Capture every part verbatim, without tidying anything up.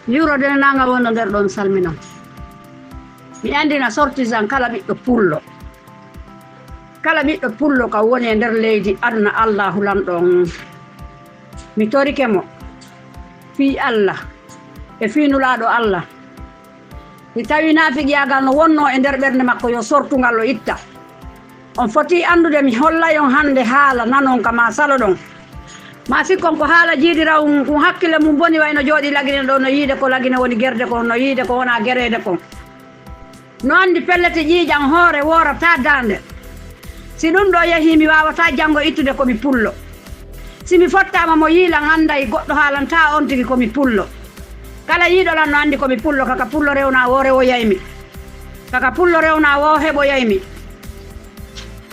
Yuro dennaanga wonno nder ɗon salminon. Mi anndina sortisan kala ɓiɗɗo pullo. Kala ɓiɗɗo pullo ka woni e nder leydi aduna Allaahu lanɗo on. Mi torike mo fii Allah e fii Nulaaɗo Allah. Si tawii naafiqiyaagal no wonnoo e nder ɓernde makko, yo sortu ngal o itta. On foti anndude mi hollay on hannde haala nanon ka maa saloɗon. Maa sikkon ko haala jiidirawun kun hakkille mun boni wayno jooɗii Lagine ɗoo no yiide ko Lagine woni gerde kon, no yiide ko wonaa gereede kon. No anndi pellet ƴiiƴan hoore woorataa daande. Si ɗun ɗoo yehii mi waawataa janngo ittude ko mi pullo. Si mi fottaama mo yiilan annday goɗɗo haalantaa on tigi ko mi pullo. Kala yiiɗo lan no anndi ko mi pullo, kaka pullo rewnaa woo rewoyay mi. Kaka pullo rewnaa woo heɓoyay mi.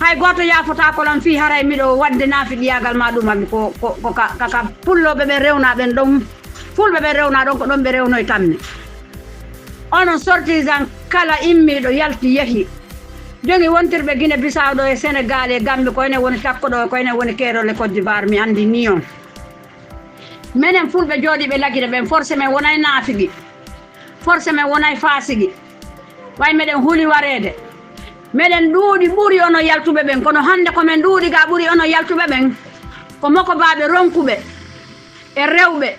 Hay gooto yaafotaako lan fii haray miɗo waɗde naafiqiyaagal maa ɗumal ko, ko, ko ka, kaka pullooɓe ɓen rewnaa ɓen ɗon, fulɓe ɓen rewnaa ɗon ko ɗon ɓe rewnoytammi. Onon sortisan kala immiiɗo yalti yehi. Jogi wontirɓe Gine Bisaaw ɗoo e Senegaal e Gammbi ko enen woni takko ɗoo, ko enen woni keerol e Côte d'Ivoire, mi anndinii on. Menen fulɓe jooɗiiɓe Lagine ɓen, forse men wonay naafiqi, forse men wonay faasiqi. Way meɗen huli wareede. Meɗen ɗuuɗi ɓuri onon yaltuɓe ɓen, kono hannde ko men ɗuuɗi gaa ɓuri onon yaltuɓe ɓen. Ko mokobaaɓe ronkuɓe e rewɓe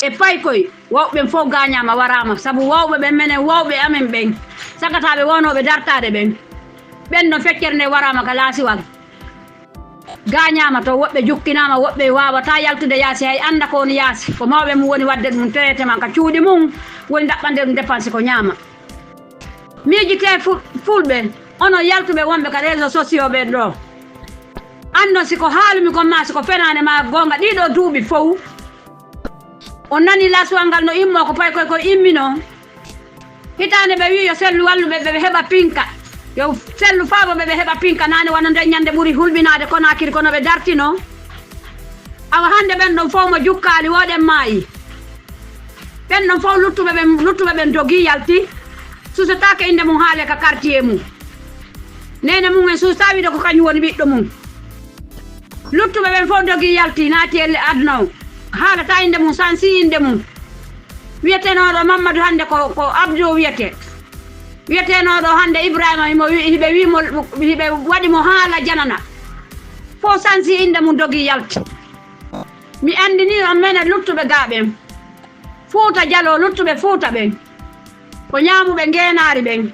e paykoy, wawɓe ɓen fow gaañaama, waraama. Sabu wawɓe ɓen, menen wawɓe amen ɓen, sagataaɓe wownooɓe dartaade ɓen, ɓen no feccere nde waraama ka laasiwal. Gaañaama to, woɓɓe jukkinaama, woɓɓe waawataa yaltude yaasi, hay annda ko woni yaasi. Ko mawɓe mum woni waɗde ɗum traitement ka cuuɗi mum, woni ɗaɓɓande ɗum dépense ko ñaama. Miijitee fu-, fulɓe, onon yaltuɓe wonɓe ka réseaux sociaux ɓen ɗoo. Anndon si ko haalumi kon maa si ko fenaande maa goonga ɗii ɗoo duuɓi fow. On nanii laasuwal ngal no immoo ko paykoy ko imminoo. Hitaande ɓe wi'i yo sellu walluɓe ɓe, ɓe heɓa pinka. Yo sellu faabo ɓe, ɓe heɓa pinka. Naane wano nden ñande ɓuri hulɓinaade Konaakiri kono ɓe dartinoo. Awa hannde ɓen ɗon fow mo jukkaali woo ɗen maayi. Ɓen ɗon fow luttuɓe ɓen, luttuɓe ɓen dogii yalti. Susetaake innde mum haalee ka quartier mum. Neene mum en suusaa wiide ko kañum woni ɓiɗɗo mum. Luttuɓe ɓen fow dogii yalti naati e aduna on. Haalataa innde mum, sansii innde mum. Wiyetenooɗo Mammadu hannde ko, ko Abdou wiyetee. Wiyetenooɗo hannde Ibrahima himo wi-, hiɓe wi'i mo, hiɓe waɗi mo haala janana. Fow sansii innde mum dogii yalti. Mi anndinii on menen luttuɓe gaa ɓen. Fuuta Jaloo, luttuɓe Fuuta ɓen. Ko ñaamuɓe ngeenaari ɓen.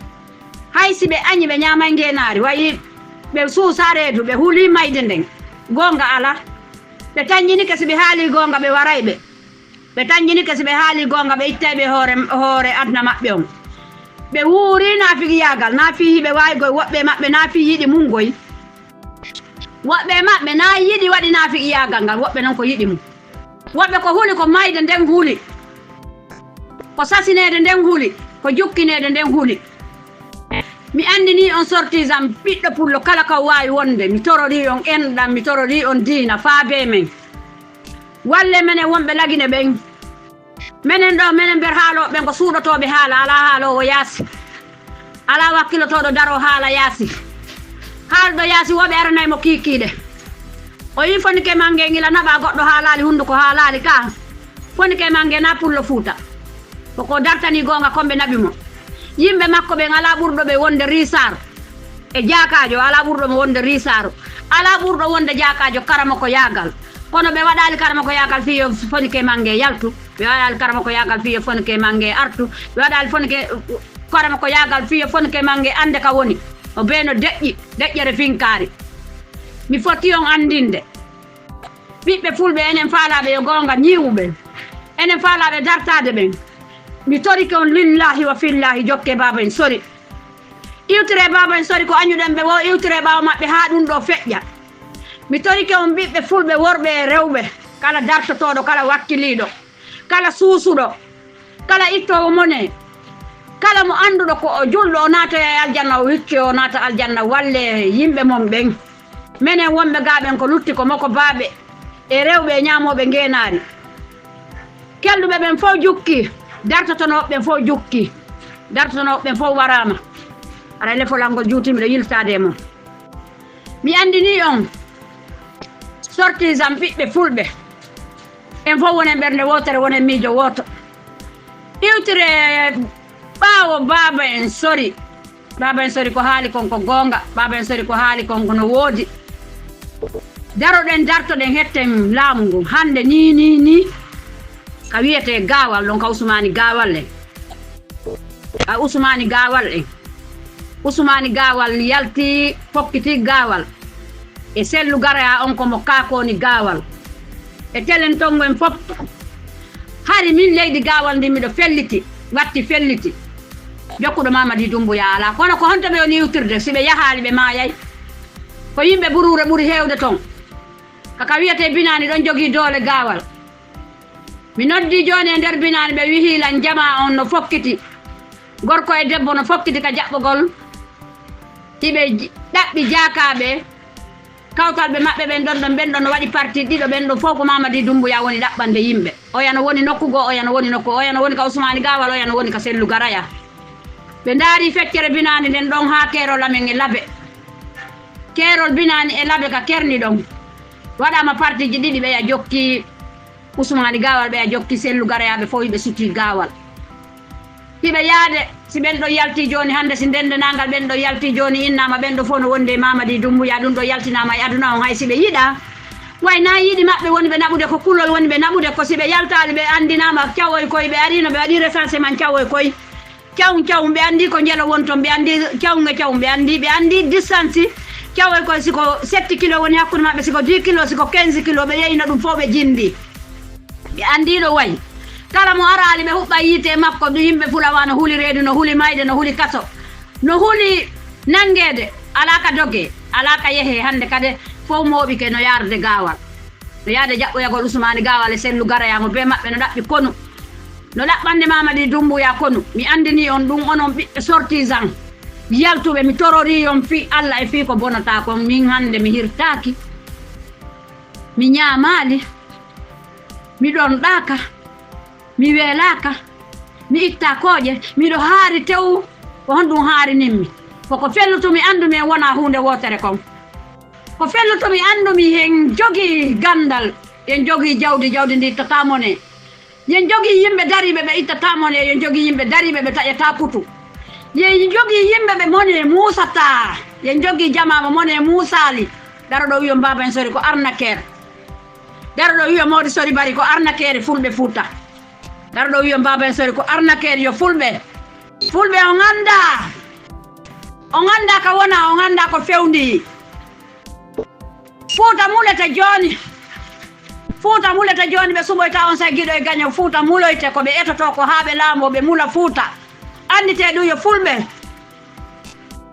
Hay si ɓe añi, ɓe ñaamay ngeenaari. Wayi ɓe suusaa reedu, ɓe hulii mayde nden. Goonga alaa. Ɓe tanƴinike si ɓe haalii goonga, ɓe waray ɓe. Ɓe tanƴinike si ɓe haalii goonga, ɓe ittay ɓe hoore, hoore aduna maɓɓe on. Ɓe wuurii naafiqiyaagal, naa fii hiɓe waawi goy, woɓɓe maɓɓe naa fii yiɗi mum goy. Woɓɓe maɓɓe naa yiɗi waɗi naafiqiyaagal ngal, woɓɓe non ko yiɗi mum. Woɓɓe ko huli ko mayde nden huli. Ko sasineede nden huli, ko jukkineede nden huli. Mi anndinii on sortisan ɓiɗɗo pullo kala ka waawi wonde, mi tororii on enɗan, mi tororii on diina, faabee men. Wallee menen wonɓe Lagine ɓen. Menen ɗoo, menen nder haalooɓe ɓen ko suuɗotooɓe haala, alaa haaloowo yaasi. Alaa wakkilotooɗo daroo haala yaasi. Haalɗo yaasi woo ɓe aranay mo kiikiiɗe. O yii fonike mannge ngila naɓaa goɗɗo haalaali hunnduko haalaali ka. Fonike mannge naa pullo Fuuta. Ko ko dartanii goonga kon ɓe naɓi mo. Yimɓe makko ɓen alaa ɓurɗo ɓe wonde riisaar. E jaakaajo, alaa ɓurɗo mo wonde riisaaru. Alaa ɓurɗo wonde jaakaajo karamokoyaagal. Kono ɓe waɗaali karamokoyaagal fii yo fonike mannge yaltu. Ɓe waɗaali karamokoyaagal fii yo fonike mannge artu. Ɓe waɗaali fonike, karamokoyaagal fii yo fonike mannge annde ka woni. O bee no deƴƴi, deƴƴere finkaari. Mi foti on anndinde. Ɓiɓɓe fulɓe, enen faalaaɓe yo goonga ñiiwu ɓen. Enen faalaaɓe dartaade ɓen. Mi torike on lillaahi wa fillaahi, jokkee baaba en sori. Iwtiree baaba en sori ko añuɗen ɓe woo, iwtiree ɓaawo maɓɓe haa ɗum ɗoo feƴƴa. Mi torike on ɓiɓɓe fulɓe worɓe e rewɓe, kala dartotooɗo, kala wakkiliiɗo, kala suusuɗo, kala ittoowo mone, kala mo annduɗo ko o julɗo, o naatoya e aljanna, o wiccoyo, o naata aljanna, wallee yimɓe mon ɓen. Menen wonɓe gaa ɓen ko lutti ko mokobaaɓe e rewɓe e ñaamooɓe ngeenaari. Kelɗuɓe ɓen fow jukki, dartotonooɓe ɓen fow jukki, dartotonooɓe ɓen fow waraama. Aray lefol an ngol juutii miɗo yiltaade e mon. Mi anndinii on sortisan ɓiɓɓe fulɓe. En fow wonen ɓernde wootere, wonen miijo wooto. Iwtire ɓaawo baaba en sori. Baaba en sori ko haali kon ko goonga. Baaba en sori ko haali kon ko no woodi. Daroɗen, dartoɗen, hetten laamu ngun. Hannde nii, nii, nii, ka wiyetee Gaawal ɗon, ka Usmaani Gaawal en. Ka Usmaani Gaawal en. Usmaani Gaawal yalti, fokkiti Gaawal. E Sellu Garaya on ko mo kaakoni Gaawal. E telen ton en fof. Hari min leydi Gaawal ndi miɗo felliti, watti felliti. Jokkuɗo Mamadi Dumbuya alaa. Kono ko honto ɓe woni iwtirde si ɓe yahaali ɓe maayay? Ko yimɓe Buruure ɓuri heewde ton. Kaka wiyetee Binaani ɗon jogii doole Gaawal. Mi noddii jooni e nder Binaani, ɓe wihii lan jamaa on no fokkiti. Gorko e debbo no fokkiti ka jaɓɓogol. Hiɓe j-, ɗaɓɓi jaakaaɓe. Kawtal ɓe maɓɓe ɓen ɗon ɗon, ɓen ɗon no waɗi parti ɗiɗo, ɓen ɗon fof ko Mamadi Dumbuya woni ɗaɓɓande yimɓe. Oya no woni nokku goo, oya no woni nokku, oya no woni ka Usmaani Gaawal, oya no woni ka Sellu Garaya. Ɓe ndaari feccere Binaani nden ɗon haa keerol amen e Labe. Keerol Binaani e Labe ka kerni ɗon. Waɗaama partiji ɗiɗi, ɓeya jokki Usmaani Gaawal, ɓeya jokki Sellu Garayaaɓe fof, hiɓe sutii Gaawal. Hiɓe yaade, si ɓen ɗon yalti jooni hannde, si ndendenangal ɓen ɗon yalti jooni, innaama ɓen ɗo fof no wondi e Mamadi Dumbuya, ɗum ɗo yaltinaama e aduna on, hay si ɓe yiɗaa. Way na yiɗi maɓɓe woni ɓe naɓude, ko kulol woni ɓe naɓude, ko si ɓe yaltaali ɓe anndinaama cawoy koy, ɓe ariino ɓe waɗi recensement cawoy koy. Cawun cawun, ɓe anndi ko njelo woni ton, ɓe anndi cawun e cawun, ɓe anndi, ɓe anndi distance. Cawoy koy siko sept kilo woni hakkunde maɓɓe, siko dix kilo, siko quinze kilo, ɓe yeyino ɗum fof ɓe jinndi. Ɓe anndi ɗo wayi. Kala mo araali ɓe huɓɓa yiite e makko, ɗum yimɓe Fulawa no huli reedu, no huli mayde, no huli kaso, no huli nanngeede, alaa ka dogee, alaa ka yehee. Hannde kadi fof mooɓike no yaarde Gaawal. No yaade jaɓɓoyagol Usmaani Gaawal e Sellu Garaya mo bee maɓɓe no ɗaɓɓi konu. No ɗaɓɓande Mamadi Dumbuya konu. Mi anndinii on ɗum, onon ɓiɓɓe sortisan. Yaltuɓe, mi tororii on fii Alla e fii ko bonataa kon. Min hannde mi hirtaaki. Mi ñaamaali. Mi ɗonɗaaka. Mi weelaaka. Mi ittaa kooƴe. Miɗo haari tew. Ko honɗum haarinimmi? Ko ko fellutumi anndumi en wonaa huunde wootere kon. Ko fellutumi anndumi en jogii ganndal, en jogii jawdi, jawdi ndi ittataa mone. En jogii yimɓe dariiɓe ɓe ittataa mone, en jogii yimɓe dariiɓe ɓe taƴataa kutu. En jogii yimɓe ɓe mone muusataa. En jogii jamaa mo mone muusaali. Daro ɗo wiyon baaba en sori ko arnaqueur. Daro ɗo wiyon Mawdi Sori Bari ko arnaqueur Fulɓe Fuuta. Daro ɗo wiyon baaba en sori ko arnaqueur yo Fulɓe. Fulɓe on anndaa. On anndaa ka wonaa, on anndaa ko fewndii. Fuuta mulete jooni. Fuuta mulete jooni, ɓe suɓoyta on say giɗo e gaño. Fuuta muloyte ko ɓe etotoo ko haa ɓe laamoo, ɓe mula Fuuta. Annditee ɗum yo Fulɓe.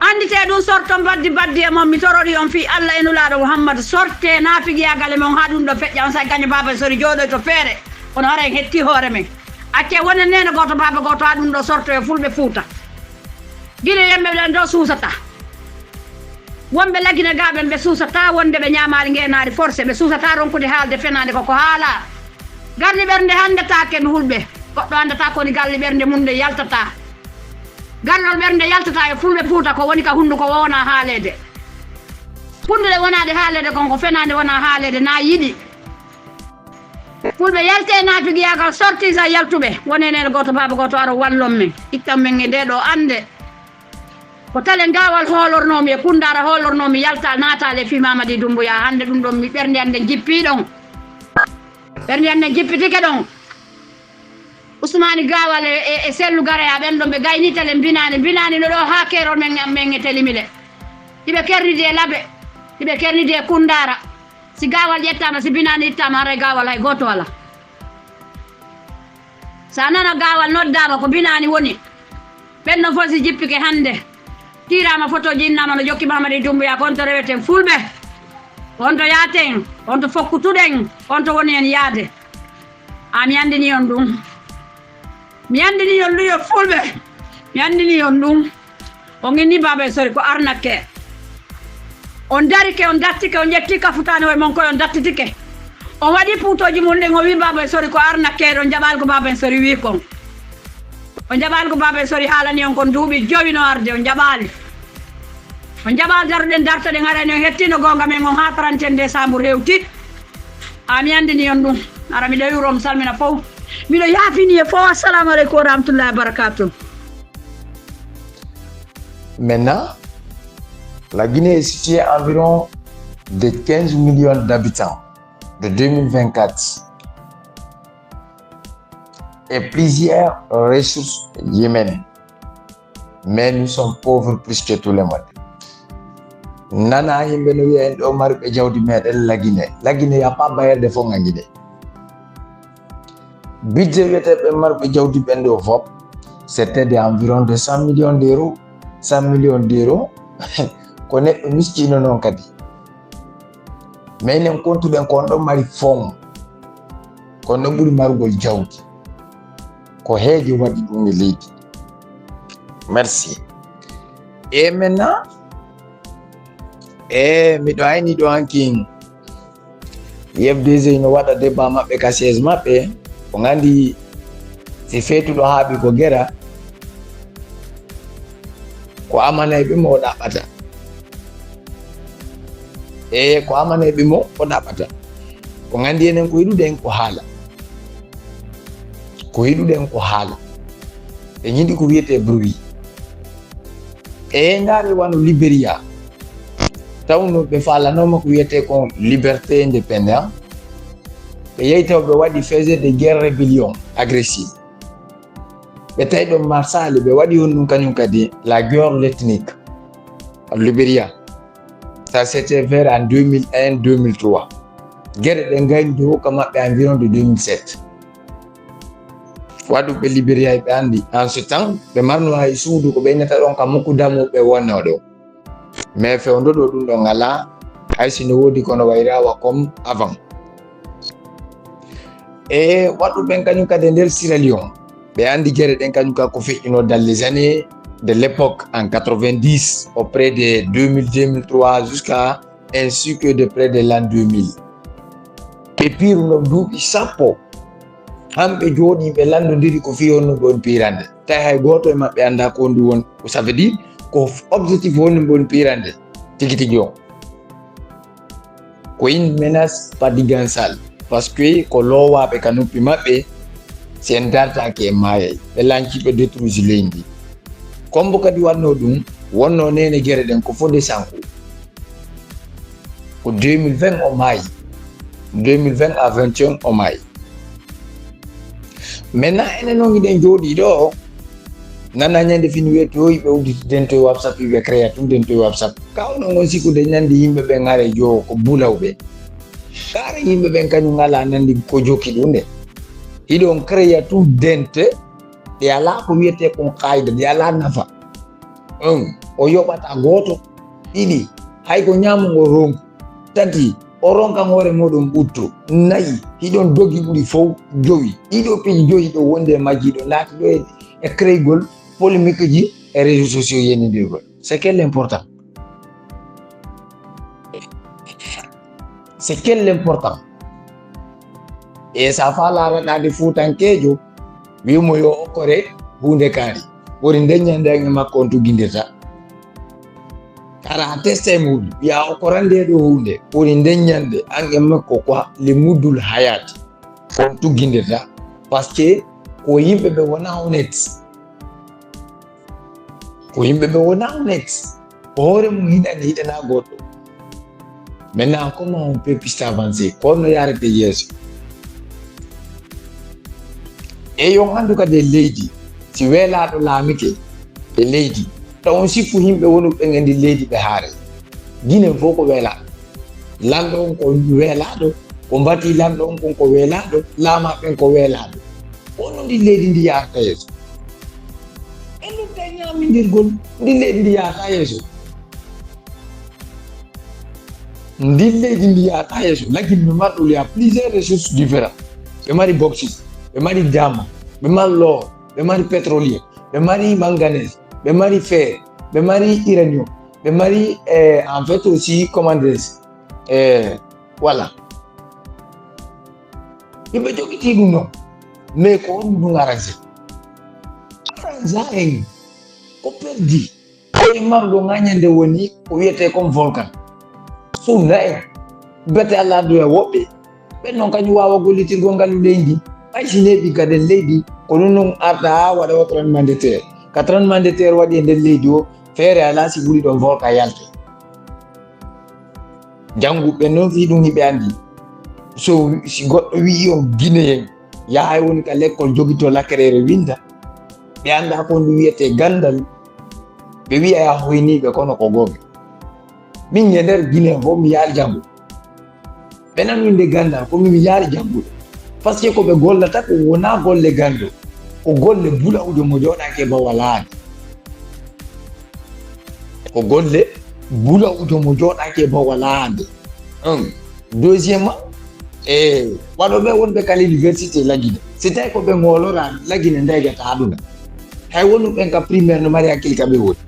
Annditee ɗum, sorto mbaddi baddi e mon. Mi tororii on fii Alla e Nulaaɗo Muhammadu, sortee naafigiyaagal e mon haa ɗum ɗo feƴƴa. On say gaño baaba sori jooɗoyto feere. Kono hara en hetti hoore men. Accee wonen neene gooto baaba gooto haa ɗum ɗo sorto e Fulɓe Fuuta. Gila yimɓe ɓen ɗo suusata. Wonɓe Lagine gaa ɓen ɓe suusata wonde ɓe ñaamaali ngeenaari forcé, ɓe suusata ronkude haalde fenaande ko ko haalaa. Gardi ɓernde hanndataake mi Fulɓe. Goɗɗo anndataa ko woni gardi ɓernde mum nde yaltataa. Garɗol ɓernde yaltataa e Fulɓe Fuuta ko woni ka hunnduko wonaa haaleede. Hunndude wonaade haaleede kon ko fenaande wonaa haaleede na yiɗi. Fulɓe yaltee naatugiyaagal sortisa yaltuɓe. Wonee neene gooto baaba gooto aro wallon men. Ittan men e ndee ɗoo annde. Ko talen gaawal hoolornoomi e Kunndaara hoolornoomi yalta naataale fii Mamadi Dummbuya. Hannde ɗum ɗon mi ɓernde an nden jippii ɗon. Ɓernde an nden jippitike ɗon. Usmaani Gaawal e, e, e Sellu Garaya ɓen ɗon ɓe gaynii telen Binaani. Binaani no ɗoo haa keerol men, men e Telimile. Hiɓe kernidi e Labe. Hiɓe kernidi e Kunndaara. Si Gaawal ƴettaama, si Binaani ittaama, haray Gaawal hay gooto alaa. So a nana Gaawal noddaama ko Binaani woni. Ɓen ɗon fof si jippike hannde, tiiraama fotooji innaama no jokki Mamadi Dummbuya, ko on to reweten Fulɓe, ko on to yaaten, ko on to fokkutuɗen, ko on to woni en yaade. A mi anndini on ɗum. Mi anndini on ɗum yo Fulɓe. Mi anndini on ɗum. On inni Baaba e Sori ko arnaqueur. On darike, on dattike, on ƴetti kafutaani hoye mon koye, on dattitike. On waɗi puutooji mum ɗin, on wii Baaba e Sori ko arnaqueur, on jaɓaali ko Baaba e Sori wii kon. On jaɓaali ko Baaba e Sori haalani on kon duuɓi jowi no arde, on jaɓaali. On jaɓaali daruɗen dartoɗen, harani on hettino goonga men on haa trente et un décembre hewti. A mi anndini on ɗum. Hara miɗo yuuro, mi salmina fof. Miɗo yaafini e fof. Assalamu aleykum wa rahmatullahi wa barakatuh. Maintenant, la Guinée est située à environ de quinze millions d'habitants de deux mille vingt-quatre et plusieurs ressources humaines. Mais nous sommes pauvres plus que tout le monde. Nana yimɓe no wiya en ɗo marɓe jawdi meɗen la Guinée. La Guinée, y a pas bailleur de fonds en Guinée. Budget wiyete ɓe marɓe jawdi ɓen ɗo fop, c'était de environ de cent millions d'euros. Cent millions d'euros, ko neɗɗo miskino noon kadi. Mais enen kontuɗen ko on ɗon mari fonds, ko on ɗon ɓuri marugol jawdi. Ko heejo waɗi ɗum e leydi. Merci. E maintenant, e miɗo ayni ɗo hankin, F D G no waɗa débat maɓɓe ka siège maɓɓe. On nganndi si feetuɗo haaɓi ko gera, ko amanayɓe mo o ɗaɓɓata. E ko amanayɓe mo o ɗaɓɓata. On nganndi enen ko yiɗuɗen ko haala. Ko yiɗuɗen ko haala. Ɓe njiɗi ko wiyetee bruit. E ndaare wano Libéria, tawno ɓe faalanooma ko wiyetee kon liberté, indépendance. Ɓe yehi taw ɓe waɗi faisait de guerre rébellion agressive. Ɓe tawi ɗon Marsaali, ɓe waɗi on ɗum kañum kadi la guerre ethnique en Libéria. Ça, c'était vers en deux mille un, deux mille trois. Gere ɗe ngayni dow ka maɓɓe environ de deux mille sept. Waɗuɓe Libéria ɓe anndi, en ce temps, ɓe marno hay suudu ko ɓe innata ɗon ka Mukku Damu ɓe wonno ɗo. Mais fewndo ɗo ɗum ɗon alaa, hay si no woodi kono wayrawa comme avant. E waɗuɓen kañum kadi e nder Sierra Leone, ɓe anndi gere ɗen kañum ka ko feƴƴuno dans les années de l'époque en quatre-vingt-dix, auprès de deux mille, deux mille trois, jusqu'à un cycle de près de l'an deux mille. Ɓe piiruno duuɓi sappo, han ɓe jooɗii, ɓe lanndondiri ko fii honno ɓe woni piirande. Tawi hay gooto e maɓɓe anndaa ko honɗum woni. Ko ça veut dire, ko objectif honɗum ɓe woni piirande tigi tigi on. Ko une menace fadigansal, parce que ko loowaaɓe ka noppi maɓɓe, si en dartaaki en maayay. Ɓe lanci, ɓe détruisi leydi. Kombo kadi wannoo ɗum, wonnoo neene gere ɗen ko fodde sanku. Ko deux mille vingt o maayi. Deux mille vingt à vingt et un o maayi. Maintenant, enen noon hiɗen jooɗii ɗo, nana ñande fini wiye to yimɓe udditi dento e WhatsApp, ɓe créa tun dento e WhatsApp. Ka onon on sikkude ñande yimɓe ɓen are jo ko bulawɓe. Kara yimɓe ɓen kañum alaa nandi ko jokki ɗum de. Hiɗon créa tun dente, ɗe alaa ko wiyetee kon qaayda, ɗe alaa nafa. Un, o yoɓata gooto. Ɗiɗi, hay ko ñaamo ngo ronku. Tati, o ronkan hoore mooɗon ɓuttu. Nayi, hiɗon dogi ɓuri fow. Jowi, ɗiɗo piiji joyi hiɗon wondi e majji, hiɗon naati ɗo e, e créygol polémique ji e réseaux sociaux yenindirgol. C'est quel important? C'est quel important? E so a faalaa raɗaade fuutankeejo, wi'u mo yo okkore huunde kaari. Ɓuri nden ñande an e makko on tuggindirta. Kara a testa e muuɗum, wi'a okkora nde ɗo huunde. Ɓuri nden ñande an e makko ko ha-, li muddul hayaati. On tuggindirta. Parce que ko yimɓe ɓe wonaa honnête. Ko yimɓe ɓe wonaa honnête. Ko hoore mum hiɗani, hiɗanaa goɗɗo. Maintenant, comment on peut plus avancer? Ko honno yaarete yeeso? E yo on anndu kadi e leydi, si weelaaɗo laamike e leydi, taw on sippu yimɓe wonuɓe ɓen e ndin leydi ɓe haare. Ginen fof ko weelaaɓe. Lanɗo on ko weelaaɗo, ko mbatii lanɗo on kon ko weelaaɗo, laamaaɓe ɓen ko weelaaɓe. Ko honno ndin leydi ndi yaarata yeeso? En ɗum tawi ñaamindirgol, ndin leydi ndi yaarata yeeso. Ndin leydi ndi yaarata yeeso. La Guinée, ɓe mari ɗum, il y a plusieurs ressources différentes. Ɓe mari bauxite, ɓe mari diamant, ɓe mari l'or, ɓe mari pétrolier, ɓe mari manganèse, ɓe mari fer, ɓe mari uranium, ɓe mari, eh, en fait aussi, comment dirais-je, eh, voilà. Yimɓe jogitii ɗum ɗon. Mais ko honɗum ɗum arrangé? Arrangé en ko perdi. Ko e marɗo ŋañande woni ko wiyetee kon volcan. Sunna en. Bete Allah addoya woɓɓe. Ɓen non kañum waawa gollitirgol ngalu leydi. Ɓay si neeɓi kadi leydi, ko ɗum ɗum arta haa waɗa o tremblement de terre. Ka tremblement de terre waɗi e nder leydi o, feere alaa si ɓuri ɗon volcan yalte. Jannguɓe noon fii ɗum hiɓe anndi. So si goɗɗo wi'i on Guinéen, yahay woni ka lekkol jogito lakkereere winnda, ɓe anndaa ko ɗum wiyetee ganndal, ɓe wi'a ya hoyniiɓe kono ko gooɓe. Min e nder Guinéen fof mi yaari janngo. Ɓe nan winde ganndal ko min mi yaari janngude. Parce que ko ɓe gollata ko wonaa golle ganndo, ko golle bulawjo mo jooɗaaki e bawa laade. Ko golle bulawjo mo jooɗaaki e bawa laade. Un. Deuxièmement, e waɗooɓe wonɓe ka l'université Lagine, si tawi ko ɓe ngoolora Lagine ndeyjata aduna. Hay wonu ɓen ka primaire no mari hakkil ka ɓe woni.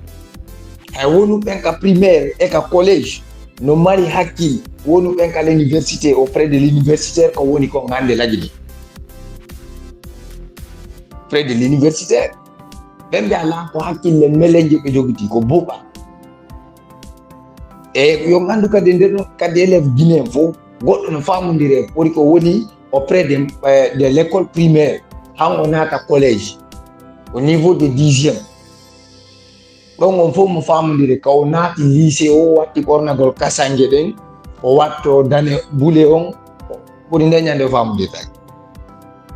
Hay wonu ɓen ka primaire e ka collège no mari hakkil. Wonu ɓen ka l'université, auprès de l'universitaire ko woni kon hannde Lagine. Près de l'universitaire. Ɓen ɓe alaa ko hakkille melenje ɓe jogiti, ko buuɓa. E yo nganndu kadi nder ɗon kadi élève guinéen fof, goɗɗo no faamondire ɓuri ko woni auprès de, eh, de l'école primaire, han o naata collège, au niveau de dixième. Ɗon on fof mo faamondire, ka o naati lycée o, watti ɓornagol kasanje ɗen, o watto dane bule on, ɓuri nde ñande o faamondirtaake.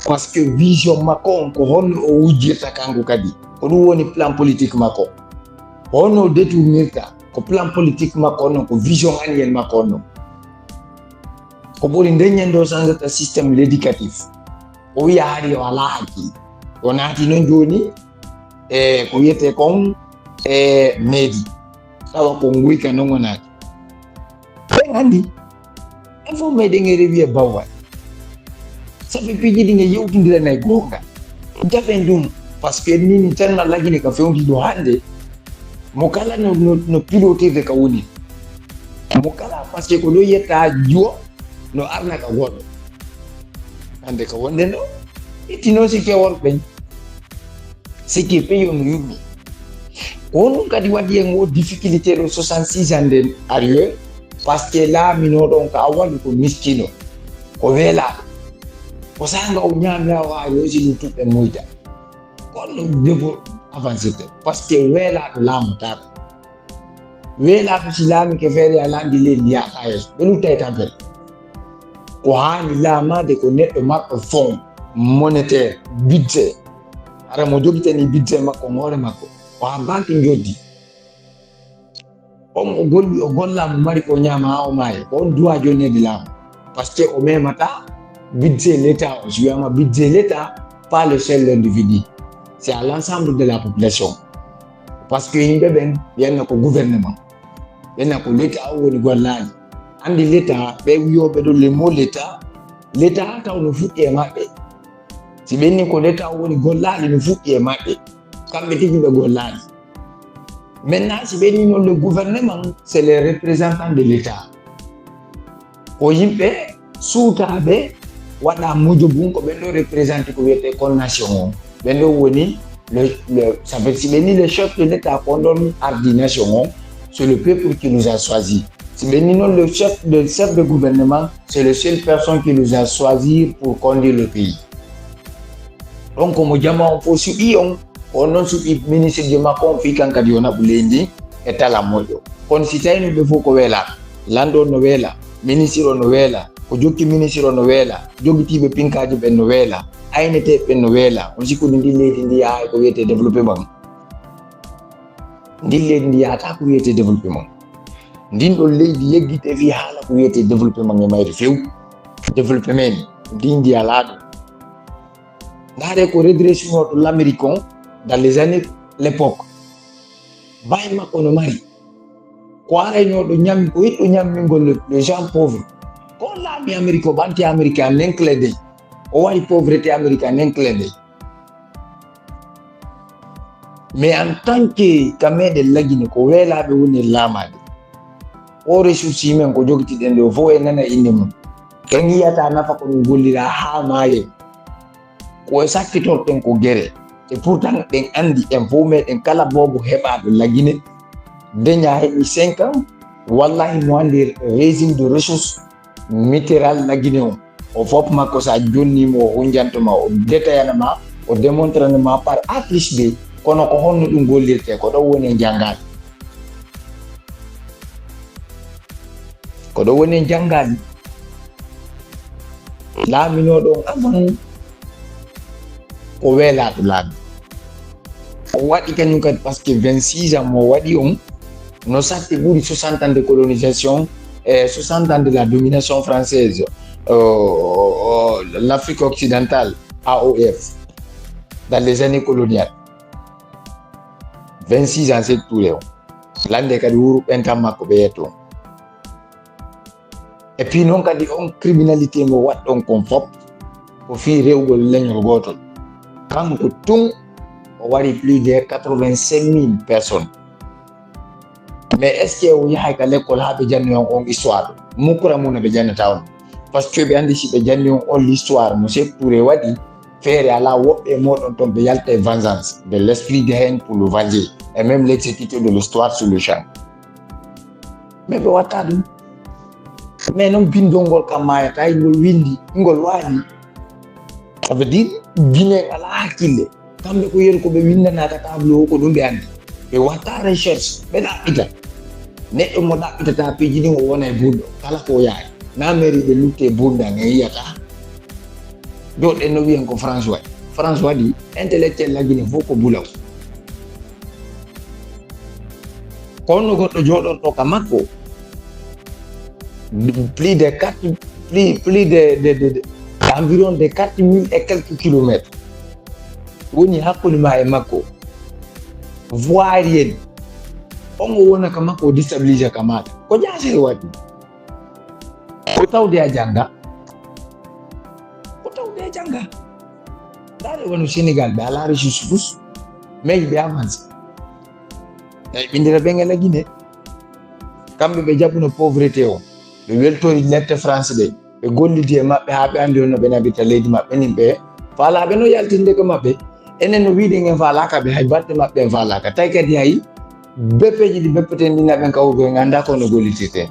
Parce que vision makko on, ko honno o wujjirta kanko kadi. Ko ɗum woni plan politique makko. Ko honno o détournirta, ko plan politique makko on, ko vision annuelle makko on. Ko ɓuri nde ñande o sanjata système l'éducatif. O wiya hari o alaa hakkil. O naati noon jooni e ko wiyetee kon e mairie. Tawa ko nguyka noon o naati. Ɓen anndi. En fof meɗen e rewi e bawwal. Ça fait piiji ɗi en yewtindiranay goonga. Jafen ɗum. Parce que min tellement Lagine ka fewndi ɗo hannde. Mo kala no, no, no pilotirde ka woni. Mo kala parce que ko ɗo yetta juwo no arna ka goɗɗo. Hannde ka wonde no. Itti noon si ke worɓe. Sikki pays on yummi. Ko honɗum kadi waɗi en o difficulté ɗo soixante-six ans nden arrière, parce que laaminooɗo on ko awwalu ko miskino, ko weelaaɗo. Ko saanga o ñaami haa o haa yoosi ɗum tuɓɓe moyta. Ko honno debbo avancirte? Parce que weelaaɗo laamataako. Weelaaɗo si laamike feere a laandi leydi yaata yeeso. Ɓe luttay tampere. Ko haani laamaade ko neɗɗo marɗo fond monétaire, budget. Hara mo jogitani budget makko, hoore makko. O haa banque njoddi. On o golli, o golla mo mari ko ñaama haa o maayi. Ko on duwa jonneede laamu. Parce que o memata budget l'État, o si wiyama budget l'État, pas le seul individu. C'est à l'ensemble de la population. Parce que yimɓe ɓen, ɓe wiyanno ko gouvernement. Ɓe wiyanno ko l'État o woni gollaali. Anndi l'État, ɓe wiyooɓe ɗo le mot l'État, l'État taw no fuɗɗi e maɓɓe. Si ɓe inni ko l'État o woni gollaali, no fuɗɗi e maɓɓe. Kamɓe tigi ɓe gollaali. Maintenant, si ɓe inni noon le gouvernement, c'est les représentants de l'État. Ko yimɓe suutaaɓe waɗa mujobun ko ɓen ɗo représenté ko wiyetee kon nation on. Ɓen ɗo woni le, le, ça veut, si ɓe ni le chef de l'État ko on ɗon ardi nation on, c'est le peuple qui nous a choisi. Si ɓe ni noon le chef de, chef de gouvernement, c'est le seul personne qui nous a choisi pour conduire le pays. Donc mo jama on fof suɓi on, ko on noon suɓi ministre ji makko on fii kan kadi yo naɓu leydi e tala moƴƴo. Kono si tawi no ɓe fof ko weelaaɓe, lanɗo on no weela, ministre on no weela, ko jokki ministre on no weela, jogitiiɓe pinkaaji ɓen no weela, ayneteeɓe ɓen no weela, on sikkude ndin leydi ndi yaha e ko wiyetee développement. Ndin leydi ndi yahata ko wiyetee développement. Ndin ɗon leydi yeggite fii haala ko wiyetee développement e mayre few. Développement, ndin ndi alaa ɗum. Ndaare ko redressement to l'Amérique on dans les années l'époque. Baay makko no mari. Ko araynooɗo ñammi, ko yiɗɗo ñammingol le, les gens pauvres. Ko laami Amérique o ɓanti Amérique en un clin d'œil. O waɗi pauvreté Amérique en un clin d'œil. Mais en tant que ka meɗen Lagine ko weelaaɓe woni e laamaade. O ressource humaine ko jogitiɗen ɗo fof e nana innde mum. En yiyata nafa ko ɗum gollira haa maayen. Ko e sakkitorten ko gere. Et pourtant ɗen anndi en fof meɗen kala boobo heɓaaɗo Lagine. Deña heɓi cinq ans. Wallahi mo anndi régime de ressource mitéral Lagine on. O fof makko, so a jonnii mo, o hunjanto ma, o détaillana ma, o démontrana ma par A plus B, kono ko honno ɗum gollirtee, ko ɗo woni en janngaani. Ko ɗo woni en janngaani. Laaminooɗo on avant ko weelaaɗo laami. O waɗi kañum kadi, parce que vingt-six ans mo waɗi on, no satti ɓuri soixante ans de colonisation et soixante ans de la domination française, euh, l'Afrique occidentale, A O F, dans les années coloniales. Vingt-six ans, c'est tout, Léon. Lande kadi wuro ɓentan makko ɓe yetto. Et puis noon kadi on criminalité mo waɗɗon kon fof ko fii rewgol leñol gootol. Kanko tun o wari plus de quatre-vingt-cinq mille personnes. Mais est-ce que o yahay ka l'école haa ɓe jannoyon on histoire? Mukura mum no ɓe jannata on. Parce que ɓe anndi si ɓe janni on on l'histoire mo Sékou Touré waɗi, feere alaa woɓɓe e mooɗon ton ɓe yalta e vengeance de l'esprit de haine pour le venger et même l'exécuter de l'histoire sur le champ. Mais ɓe watta ɗum. Mais noon binndol ngol kam maayata, ngol winndi, ngol waali. Ça veut dire, Guinée alaa hakkille. Kamɓe ko yeru ko ɓe winndana ka tableau ko ɗum ɓe anndi. Ɓe watta recherche, ɓe ɗaɓɓita. Neɗɗo mo ɗaɓɓitata piiji ɗin o wona e bunɗo. Kala ko o yaari. Na mairie ɓe lutte e bunɗan e yiyata. Joɗɗen no wiyen ko France waɗi. France waɗi intellectuel la Guinée fof ko bulaw. Ko honno goɗɗo jooɗorɗo ka makko? Plus de quatre, plus, plus de, de, de, de, environ de quatre mille et quelques kilomètres. Woni hakkunde ma e makko. Voie aérienne. On o wona ka makko o déstabiliser ka maɗa. Ko jaasere waɗi. Ko tawde a jannga. Ko tawde a jannga. Ndaare wano Sénégal ɓe alaa ressource tous. Mais ɓe avance. Eyi ɓindira ɓe ngala Guinée. Kamɓe ɓe jaɓuno pauvreté o. Ɓe weltori lette France ɗe. Ɓe gollidi e maɓɓe haa ɓe anndi honno ɓe naɓirta leydi maɓɓe nin ɓe. Faalaaɓe no yaltinde ko maɓɓe. Enen no wiide ngen faalaaka ɓe hay batte maɓɓe en faalaaka. Tawi kadi hay beppeeji ɗi beppeten ɗi naɓen kawrugo en annda ko no gollitirten.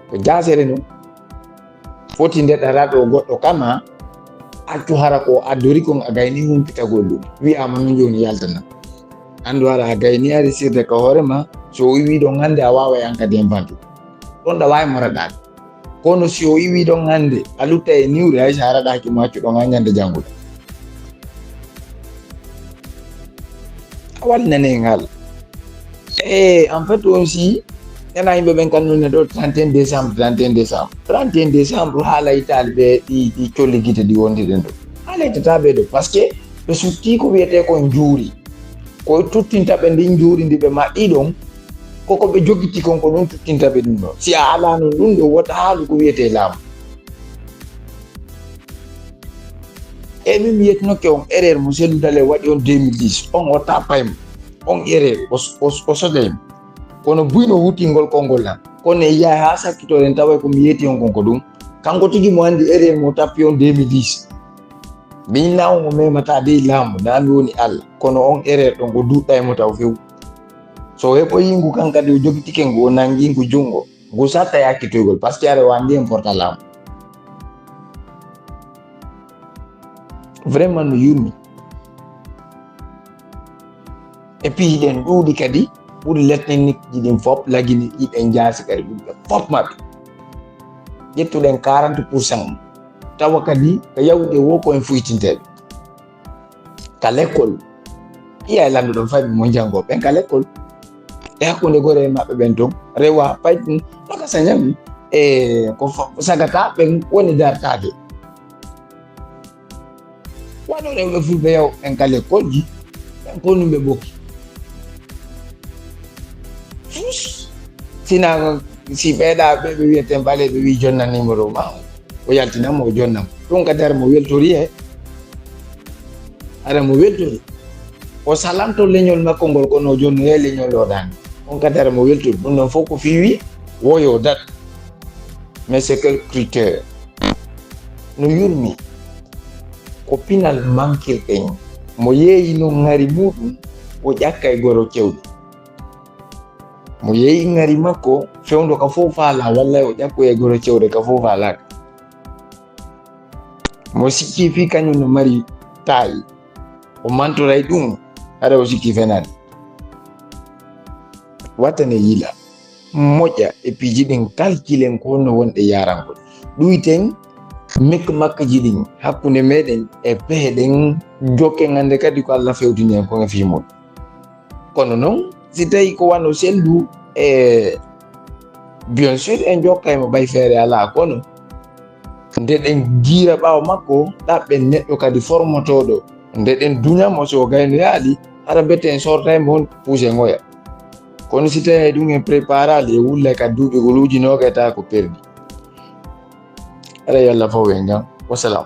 Ko jaasere non. Foti ndeɗa raɗo goɗɗo kama, accu hara ko addori kon a gayni humpitagol ɗum. Wi'aama non jooni yaltana. Anndu hara a gayni a risirde ka hoore ma, so o iwi ɗon hannde a waaway an kadi en bantu. Ɗon ɗa waawi mo raɗaade. Kono si o iwi ɗon hannde, a lutta e niwre hay so a raɗaaki mo accu ɗon haa ñande janngo. A waɗi nane e ngal. E en fait aussi, ena yimɓe ɓen kan nune ɗo trente et un décembre, trente et un décembre. Trente et un décembre haala Italie ɓe ɗi, ɗi colli gite ɗi wondiɗen ɗo. Haala itata ɓe ɗo, parce que ɓe sutti ko wiyete ko njuuri. Ko tuttinta ɓe ndin njuuri ndi ɓe maɗɗi ɗon, koko ɓe jogiti kon ko ɗum tuttinta ɓe ɗum ɗon. Si a alano ɗum ɗo wota haalu ko wiyete laamu. E min mi yetinoke on erreur mo Cellou Dalein waɗi on deux mille dix. On o tapay mo. On erreur o, o, o sodey mo. Kono buyno hutingol konngol lan. Kono e yahay haa sakkitoren taway ko mi yeti on kon ko ɗum. Kanko tigi mo anndi erreur mo tappi on deux mille dix. Min na on o memata dey laamu, na mi woni Allah. Kono on erreur ɗon ko duɗɗa e mo taw few. So heɓoyi ngu kan kadi o jogitike ngu o nangi ngu junngo. Ngu satta yakkitoygol, parce que aɗa wawi mbiyen porta laamu. Vraiment no yurmi. Et puis hiɗen ɗuuɗi kadi, ɓuri letninnikji ɗin fop, lagini ɗiɗen jaasi kadi ɓuri ɓe fop maɓɓe. Ƴettuɗen quarante pour cent. Tawa kadi ko yawude wo ko en fuytinteɓe. Ka l'école. Iya e lanndo ɗon fayɓe mo janngooɓe ɓen ka l'école. E hakkunde gore e maɓɓe ɓen ton. Rewa pay ɗum. Ɗo ka sañam. E ko fa-, sagata ɓen woni dartaade. Wano rewɓe fulɓe yaw ɓen ka l'école ji. Ɓen ko ɗum ɓe ɓokki. Fus. Sina si ɓeeɗa ɓe ɓe wiyeten ɓaleeɓe wi jonna numéro ma. O yaltinamo o jonnamo. Ɗum kadi ara mo weltori he. Ara mo weltori. O salanto leñol makko ngol kono o jonno he leñol o ɗan. On kadi ara mo weltori. Ɗum ɗon fof ko fiwi woyo dat. Mais c'est quel critère? No yurmi. Ko pinal mankirɗen. Mo yeeyi noon ŋari muɗum o ƴakka e goro cewɗo. Mo yehi ngari makko fewndo ka fof faala, walla o ƴakkoya goro cewde ka fof faalaaka. Mo sikki fii kañum no mari taayi, o mantoray ɗum, hara o sikki fenaani. Wattane yila, moƴƴa e piiji ɗin, kalkilen ko honno wonɗe yaranko. Ɗuyten mik makkaji ɗin hakkunde meɗen e pehe ɗen, jokken hannde kadi ko Allah fewtini en kon e fii muɗum. Kono non, si tawi ko wano seldu, e bien sûr en jokkay mo ɓay feere alaa, kono nde ɗen jiira ɓaawo makko, ɗaɓɓen neɗɗo kadi formotooɗo. Nde ɗen duña mo, so gayno yaali, hara bete en sortay mo on puuse ngoya. Kono si tawi ɗum en préparaali e wullay ka duuɓi guluuji noogay, tawa ko perdi. Hara yo Allah faw en jam. Wassalam.